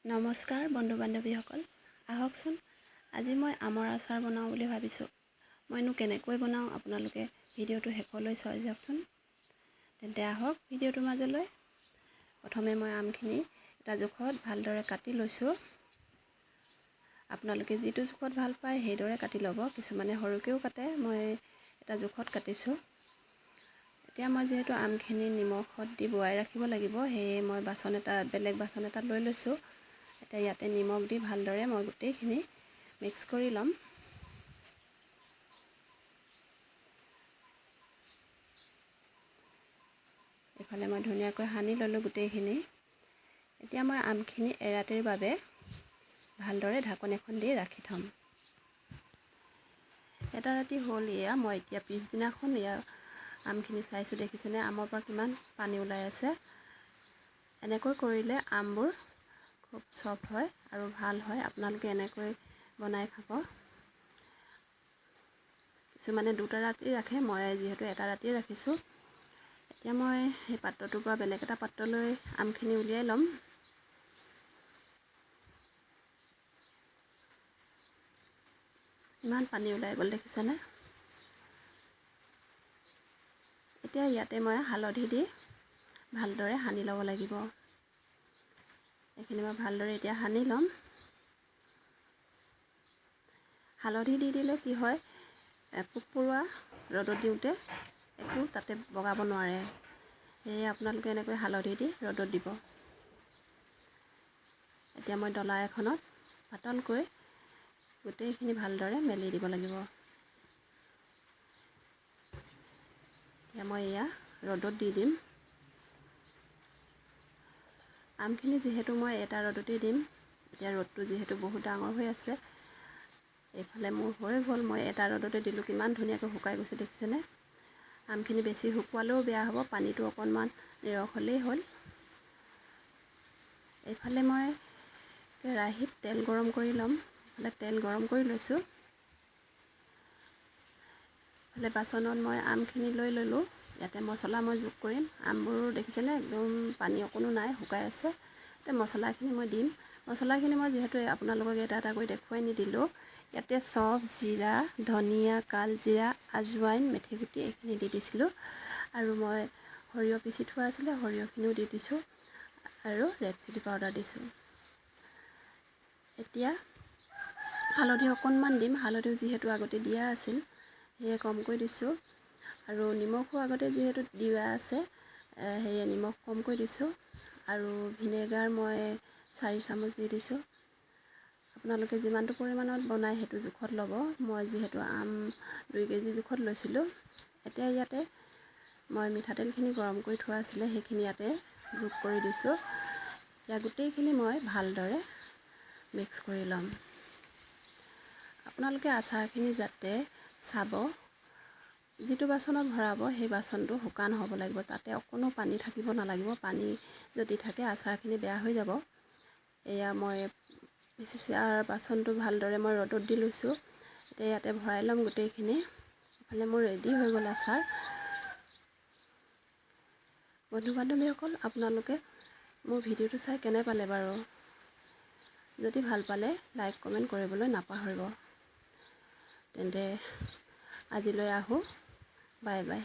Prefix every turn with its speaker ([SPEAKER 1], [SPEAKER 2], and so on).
[SPEAKER 1] নমস্কাৰ বন্ধু বান্ধৱীসকল, আহকচোন আজি মই আমৰ আচাৰ বনাওঁ বুলি ভাবিছোঁ। মইনো কেনেকৈ বনাওঁ আপোনালোকে ভিডিঅ'টো শেষলৈ চাই যাওকচোন। তেন্তে আহক ভিডিঅ'টোৰ মাজলৈ। প্ৰথমে মই আমখিনি এটা জোখত ভালদৰে কাটি লৈছোঁ। আপোনালোকে যিটো জোখত ভাল পায় সেইদৰে কাটি ল'ব। কিছুমানে সৰুকৈও কাটে, মই এটা জোখত কাটিছোঁ। এতিয়া মই যিহেতু আমখিনি নিমখত দি বোৱাই ৰাখিব লাগিব, সেয়ে মই বাচন এটা বেলেগ বাচন এটাত লৈ লৈছোঁ। এতিয়া ইয়াতে নিমখ দি ভালদৰে মই গোটেইখিনি মিক্স কৰি ল'ম। এইফালে মই ধুনীয়াকৈ সানি ল'লোঁ গোটেইখিনি। এতিয়া মই আমখিনি এৰাতিৰ বাবে ভালদৰে ঢাকন এখন দি ৰাখি থ'ম। এটা ৰাতি হ'ল। এয়া মই এতিয়া পিছদিনাখন এয়া আমখিনি চাইছোঁ, দেখিছেনে আমৰ পৰা কিমান পানী ওলাই আছে। এনেকৈ কৰিলে আমবোৰ খুব চফ্ট হয় আৰু ভাল হয়। আপোনালোকে এনেকৈ বনাই খাব। কিছুমানে দুটা ৰাতি ৰাখে, মই যিহেতু এটা ৰাতিয়ে ৰাখিছোঁ। এতিয়া মই সেই পাত্ৰটোৰ পৰা বেলেগ এটা পাত্ৰলৈ আমখিনি উলিয়াই ল'ম। ইমান পানী ওলাই গ'ল, দেখিছেনে। এতিয়া ইয়াতে মই হালধি দি ভালদৰে সানি ল'ব লাগিব। এইখিনি মই ভালদৰে এতিয়া সানি ল'ম। হালধি দি দিলে কি হয়, পোক পৰুৱা ৰ'দত দিওঁতে একো তাতে বগাব নোৱাৰে। সেয়ে আপোনালোকে এনেকৈ হালধি দি ৰ'দত দিব। এতিয়া মই ডলা এখনত পাতলকৈ গোটেইখিনি ভালদৰে মেলি দিব লাগিব। এতিয়া মই এয়া ৰ'দত দি দিম। আমখিনি যিহেতু মই এটা ৰ'দতেই দিম, এতিয়া ৰ'দটো যিহেতু বহুত ডাঙৰ হৈ আছে। এইফালে মোৰ হৈ গ'ল, মই এটা ৰ'দতে দিলোঁ, কিমান ধুনীয়াকৈ শুকাই গৈছে দেখিছেনে। আমখিনি বেছি শুকুৱালেও বেয়া হ'ব, পানীটো অকণমান নিৰস হ'লেই হ'ল। এইফালে মই কেৰাহীত তেল গৰম কৰি ল'ম। এইফালে তেল গৰম কৰি লৈছোঁ। এইফালে বাচনত মই আমখিনি লৈ ল'লোঁ। ইয়াতে মছলা মই যোগ কৰিম। আমবোৰ দেখিছেনে একদম পানী অকণো নাই, শুকাই আছে। এতিয়া মছলাখিনি মই দিম। মছলাখিনি মই যিহেতু আপোনালোকক এটা এটা কৰি দেখুৱাই নিদিলোঁ। ইয়াতে চফ, জিৰা, ধনিয়া, কালজিৰা, আজৱাইন, মেথিগুটি এইখিনি দি দিছিলোঁ। আৰু মই সৰিয়হ পিচি থোৱা আছিলে, সৰিয়হখিনিও দি দিছোঁ আৰু ৰেড চিলি পাউডাৰ দিছোঁ। এতিয়া হালধি অকণমান দিম। হালধিও যিহেতু আগতে দিয়া আছিল সেয়ে কমকৈ দিছোঁ। আৰু নিমখো আগতে যিহেতু দিয়া আছে সেয়ে নিমখ কমকৈ দিছোঁ। আৰু ভিনেগাৰ মই 4 চামুচ দি দিছোঁ। আপোনালোকে যিমানটো পৰিমাণত বনায় সেইটো জোখত ল'ব। মই যিহেতু আম 2 কেজি জোখত লৈছিলোঁ। এতিয়া ইয়াতে মই মিঠাতেলখিনি গৰম কৰি থোৱা আছিলে, সেইখিনি ইয়াতে যোগ কৰি দিছোঁ। এতিয়া গোটেইখিনি মই ভালদৰে মিক্স কৰি ল'ম। আপোনালোকে আচাৰখিনি যাতে চাব, যিটো বাচনত ভৰাব সেই বাচনটো শুকান হ'ব লাগিব, তাতে অকণো পানী থাকিব নালাগিব। পানী যদি থাকে আচাৰখিনি বেয়া হৈ যাব। এয়া মই বাচনটো ভালদৰে মই ৰ'দত দি লৈছোঁ। এতিয়া ইয়াতে ভৰাই ল'ম গোটেইখিনি। ইফালে মোৰ ৰেডি হৈ গ'ল আচাৰ। বন্ধু বান্ধৱীসকল, আপোনালোকে মোৰ ভিডিঅ'টো চাই কেনে পালে বাৰু? যদি ভাল পালে লাইক কমেণ্ট কৰিবলৈ নাপাহৰিব। তেন্তে আজিলৈ আহোঁ, বাই বাই।